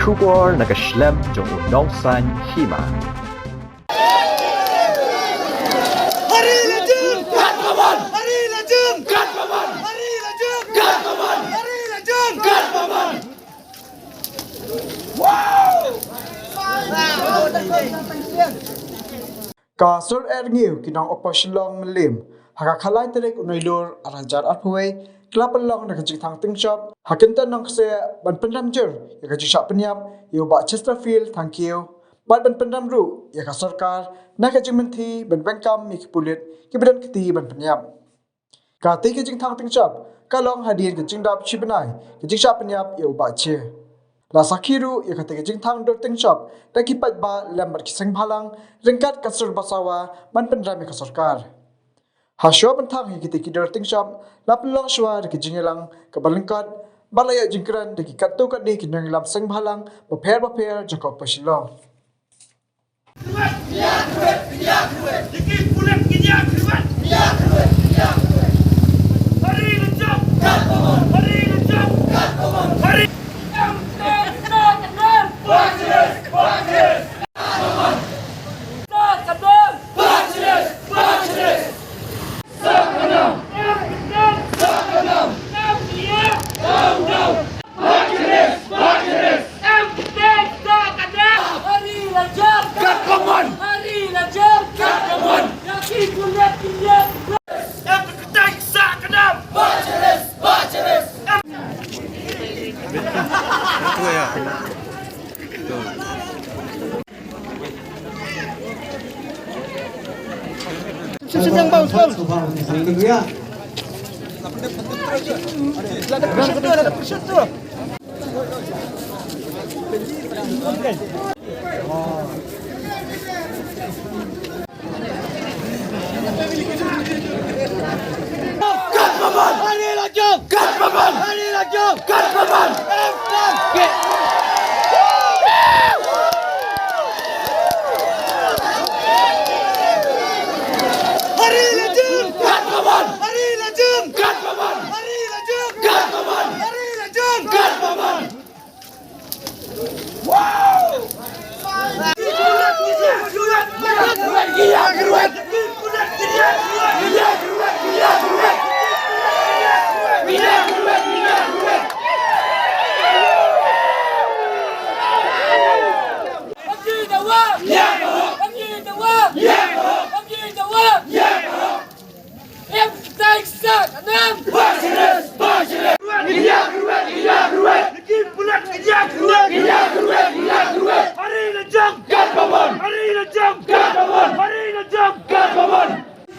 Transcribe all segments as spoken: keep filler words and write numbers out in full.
Khubor na ka shlem jong u nongsan hima. Ka Sur Erngiew ki nong Upper Shillong Mylliem ha ka khatlai tarik u Nailur arhajar arphew wei, ki la pynlong da ka jingthang tyngshop ha Kynton Nongkseh ban pynrem jur ïa ka jingshah pynïap ïa u Bah Chesterfield Thangkhiew bad ban pynrem ruh ïa ka sorkar na ka jingmynthi ban pyndonkam ïa ki pulit kiba don kti ban pynïap. Katei ka jingthang tyngshop ka long hadien ka jingdap shi bnai ka jingshah pynïap ïa u Bah Che. La sakhi ruh ïa katei ka jingthang dur tyngshop da ki paidbah lem bad ki seng bhalang ryngkat ka sur ba sawa ban pynrem ïa ka sorkar. Ha shuwa ban thang ïa kitei ki dur tyngshop la pynlong shuwa da ki jingïalang kaba lyngkot bad la ïoh jingkren da ki katto katne ki nongïalam seng bhalang bapher bapher jong ka Upper Shillong.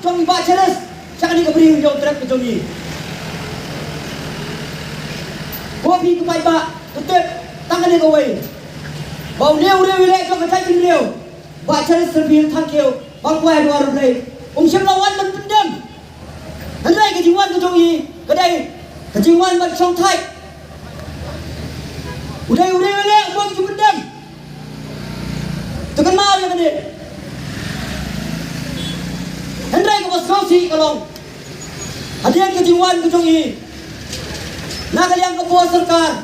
Jong i Bah Charles sha kane ka bri u ïew trep ka jong i. Ko phi ki paidbah, to tip tang kane kawei, ba une u riewïaleh jong ka jaitbynriew, Bah Charles Serbil Thangkhiew, ba kwah ha u riewblei, um shym la wan ban pyndem. Hynrei ka jingwan ka jong i ka dei ka jingwan ban shongthait. U dei u riewïaleh, um wan ban pyndem. To kynmaw ïa kane. Hynrei kaba sngewsih ka long, hadien ka jingwan ka jong i na ka liang ka por sorkar,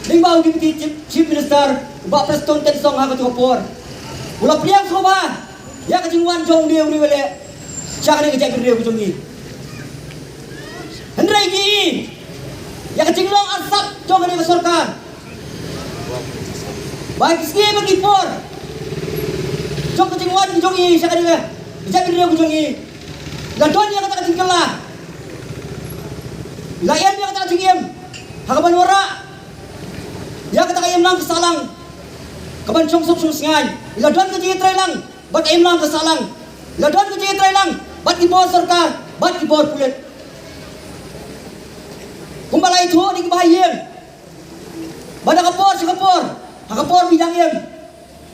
lyngba u Deputy Chief, Chief Minister, u Bah Prestone Tynsong, ha kato ka por u la pdiang sngewbha ïa ka jingwan jong une u riewïaleh sha kane ka jaitbynriew ka jong i. Hynrei ki i ïa ka jinglong arsap jong kane ka sorkar. Ba ki sngi bad ki por jong ka jingwan ka jong i sha kane ka jaitbynriew ka jong i, la don ïa kata ka jingkylla, la im ïa kata ka jingim ha kaban wanrah ïa kata ka imlang ka sahlang kaban shong suk shong sngaiñ. La don ka jingïatreilang bad ka imlang ka sahlang. La don ka jingïatreilang bad ki bor sorkar bad ki bor pulit. Kumba la ïathuh da ki bahaïing, ba na ka por sha ka por, ha ka por ba i dang im,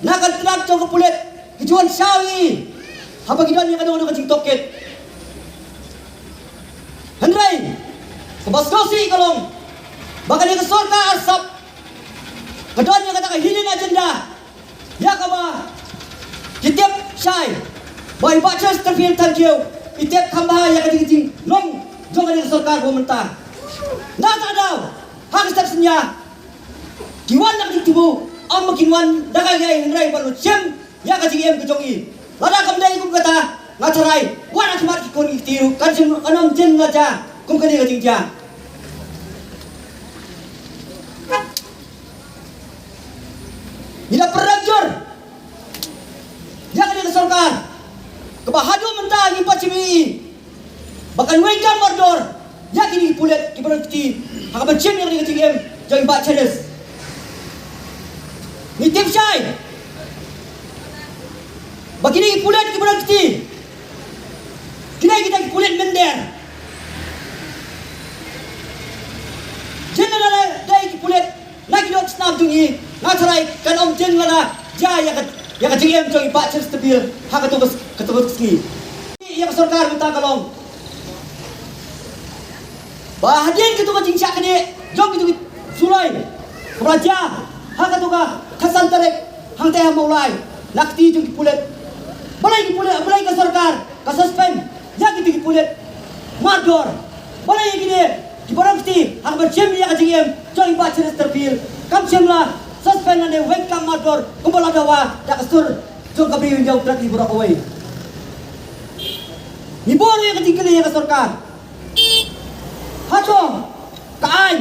na ka tnat jong ka pulit ki ju wan shaw ïa i haba ki don ïa kano kano ka jingtohkit. Hynrei kaba sngewsih ka long ba kane ka sorkar arsap ka don ïa kata ka hidden agenda, ïa kaba ki tip shai ba i Bah Chesterfield Thangkhiew i tip kham bha ïa ka jing, ka jinglong jong kane ka sorkar kaba mynta. Na kata ka daw, ha ka step synñia, ki wan na ka jingthmu Ym ba kin wan da ka jingïaid hynrei ban lut shim ïa ka jingim ka jong i. Lada kam dei kum kata, nga tharai wat ha khmat ki khun ki kti ruh kan shym, kan ym jin la jia kum kane ka jingjia. Ngi da pyrshah jur ïa kane ka sorkar kaba haduh mynta ngi pat shim ïa i ba kan weng kam mardor ïa kine ki pulit kiba rangkti ha kaba shim ïa kane ka jingim jong i Bah Cherish. Ngi tip shai ba kine ki pulit kiba rangkti kine kita ki pulit mynder. Jin lada dei ki pulit na ki dohsnam jong i, nga tharai kan ym jin lada jia ïa ka, ïa ka jingim jong i Bah Cherish Tyrbull ha kato ka, kato ka sngi. Ïa ka sorkar mynta ka long ba hadien kato ka jingshah kane jong kito ki suloi kaba la jia ha kato ka khatsan tarik hangta ha Mawlai na kti jong ki pulit. Balei ki pulit, balei ka sorkar ka suspend ïa kito ki pulit mardor? Balei ïa kine kiba rangkti ha kaba shim ïa ka jingim jong i Bah Cherish Tyrbull kam shym la suspend lane weng kam mardor kumba la dawa da ka sur jong ka Bri u Hynñiewtrep hi baroh kawei? Ngi bor ïa ka jingkylli ïa ka sorkar. Hato ka aiñ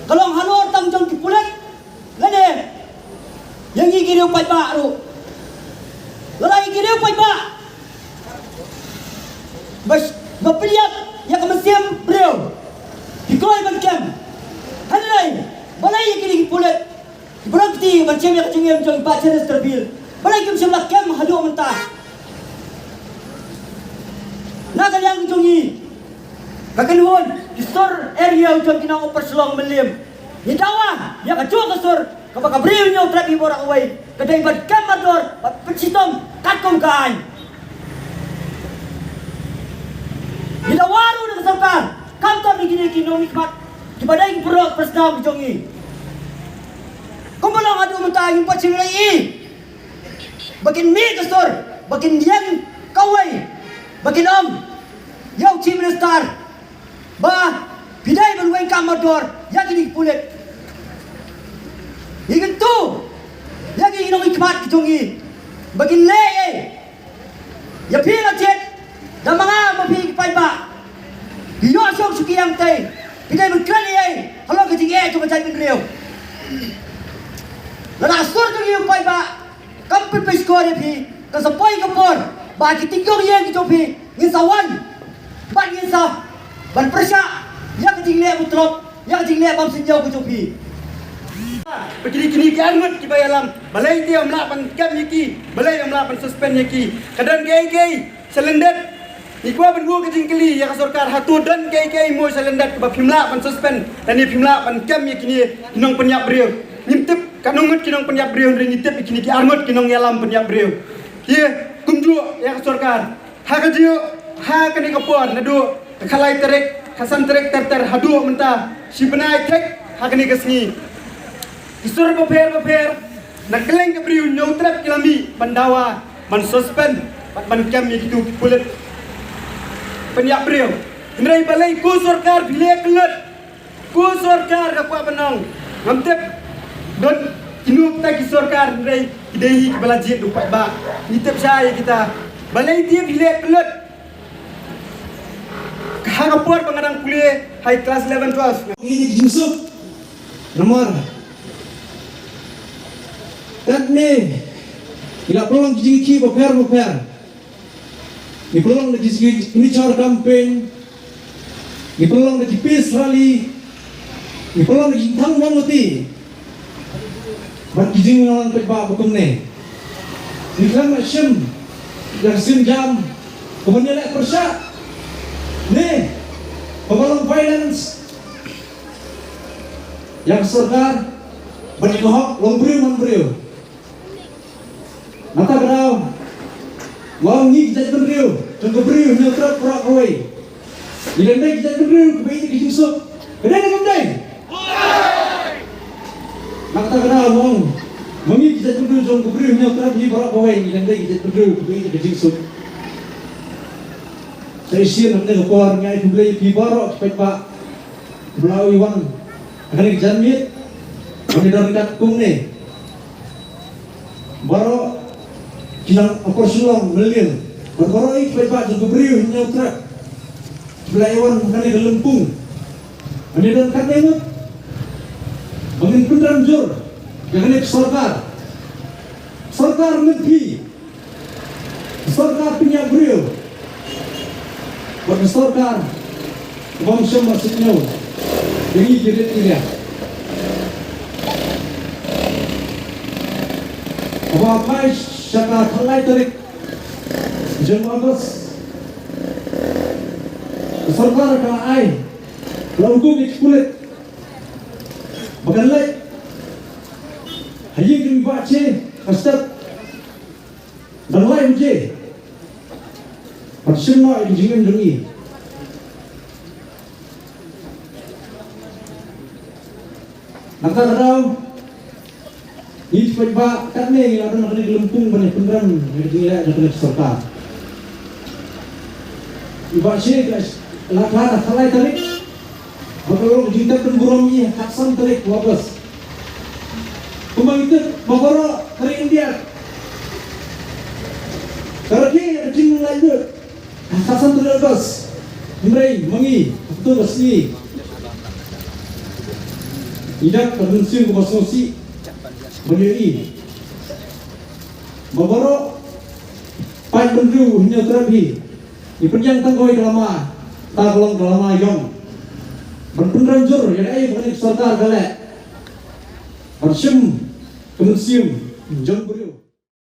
ka long halor tang jong ki pulit lane ïa ngi ki riew paidbah ruh? Lada ïa ki riew paidbah ba, ba pynïap ïa ka mynsiem briew ki kloi ban kem, hynrei balei ïa kine ki pulit kiba rangkti ban shim ïa ka jingim jong i Bah Cherish Tyrbull balei kim shym la kem haduh mynta? Na ka liang jong ngi ka kynhun ki sur area jong ki nong Upper Shillong Mylliem, ngi dawa ïa kajuh ka sur kaba ka Bri u Hynñiewtrep hi baroh kawei ka dei ban kem mardor, ban pynshitom katkum ka aiñ. Ngi dawa ruh na ka sorkar, khamtam ïa kine ki nongmihkhmat kiba dei ki paralok parasnam ki jong ngi. Kumba long haduh mynta ngim pat shym la ïohi ba kin mih ka sur, ba kin ïeng kawei, ba kin ong ïa u Chief Minister ba phi dei ban weng kam mardor ïa kine ki pulit. Ngi kyntu ïa kine ki nongmihkhmat ki jong ngi ba kin leh ei ei ïa phi la jied da ma nga ma phi ki paidbah. Phi ïoh shong sha ki ïing tei, phi dei ban kren ei ei halor ka jingeh jong ka jaitbynriew. Lada ka sur jong ngi u paidbah kam pynpeit shkor ïa phi, kan sa poi ka por ba ki tieng ïing ki jong phi ngin sa wan bad ngin sa ban pyrshah ïa ka jingleh butlop, ïa ka jingleh bam synñiew ka jong phi. Ba kine, kine ki arngut kiba ïalam, balei te ym lah ban kem ïa ki, balei ym lah ban suspend ïa ki? Ka don kaei kaei sha lyndet? Ngi kwah ban buh ka jingkylli ïa ka sorkar, hato don kaei kaei mo sha lyndet kaba phim lah ban suspend lane phim lah ban kem ïa kine ki nongpynïap briew? Ngim tip katno ngut ki nongpynïap briew, hynrei ngi tip ïa kine ki arngut ki nongïalam pynïap briew. Te kumjuh ïa ka sorkar, ha kajuh, ha kane ka por naduh ka khatlai tarik, khatsan tarik ter ter haduh mynta shi bnai thik ha kane ka sngi, ki sur bapher bapher na kylleng ka Bri u Hynñiewtrep ki la mih ban dawa ban suspend bad ban kem ïa kito ki pulit pynïap briew. Hynrei balei ko sorkar phi leh kyllut? Ko sorkar, nga kwah ban ong, ngam tip don kino kita ki sorkar, hynrei ki dei hi kiba la jied da u paidbah. Ngi tip shai ïa kita. Balei te phi leh kyllut ha ka por ba nga dang pule ha i klas eleven twelve? Ngi ki jingsuk namar katne ngi la pynlong ki jingkit bapher bapher. Ngi pynlong da ki signature campaign, ngi pynlong da ki peace rally, ngi pynlong da ki jingthang mombati bad ki jingïalang paidbah ba kumne. Ngi khlem lah shim ïa ka sienjam kaban ïaleh pyrshah ne kaban long violence ïa ka sorkar bad ïa ka hok long briew man briew. Nangta ka daw, nga ong ngi ki jaitbynriew jong ka Bri u Hynñiewtrep baroh kawei, ngi dang dei ki jaitbynriew kiba ïeit ïa ka jingsuk. Ka dei ne kam dei? Nangta ka daw nga ong, ma ngi ki jaitbynriew jong ka Bri u Hynñiewtrep ngi baroh kawei ngi dang dei ki jaitbynriew kiba ïeit ïa ka jingsuk. Sa shisien hangne ka por ngi ai khublei ïa phi baroh ki paidbah kiba la wan ha kane ka janmiet. Ba ngi don ryngkat kumne. Baroh ki nang akor shlong mlien. Bad baroh i paidbah jong ka briew hynñiew trep. Ba la ïa wan ha kane ka lympung. Ba ngi don katne ngut. Ba ngin pynrem jur ïa kane ka sorkar. Sorkar mynta. Sorkar pynïap briew. Bad ka sorkar bym shym la sngewthuh ïa ngi ki rit ki riat. Haba phai sha ka khatlai tarik jong August, ka sorkar ka la ai, la hukum ïa ki pulit ba kan leit ha ïing ki Bah Che ha stet dang lai baje. Bad shim noh ïa ka jingim jong ngi. Na kata ka daw, ngi ki paidbah katne ngi la don ha kane ka lympung ban ïa pynrem ïa ka jingleh jong kane ka sorkar. I Bah Che ka la kha da khatlai tarik. Ba ka long ka jingtep pynburom ïa ka khatsan tarik u August. Kumba ngi tip ba baroh ka ri India ka rakhe ïa ka jinglaitluid ha ka khatsan tarik August. Hynrei ma ngi ha kato ka sngi ngi dap ka mynsiem kaba sngewsih ban ïohi ba baroh paidbynriew hynñiew trep hi. Ngi pynïang tang kawei ka lama, kata ka long ka lama ïong. Ban pynrem jur ïa kaei ba kane ka sorkar ka leh. Ban shim ka mynsiem jong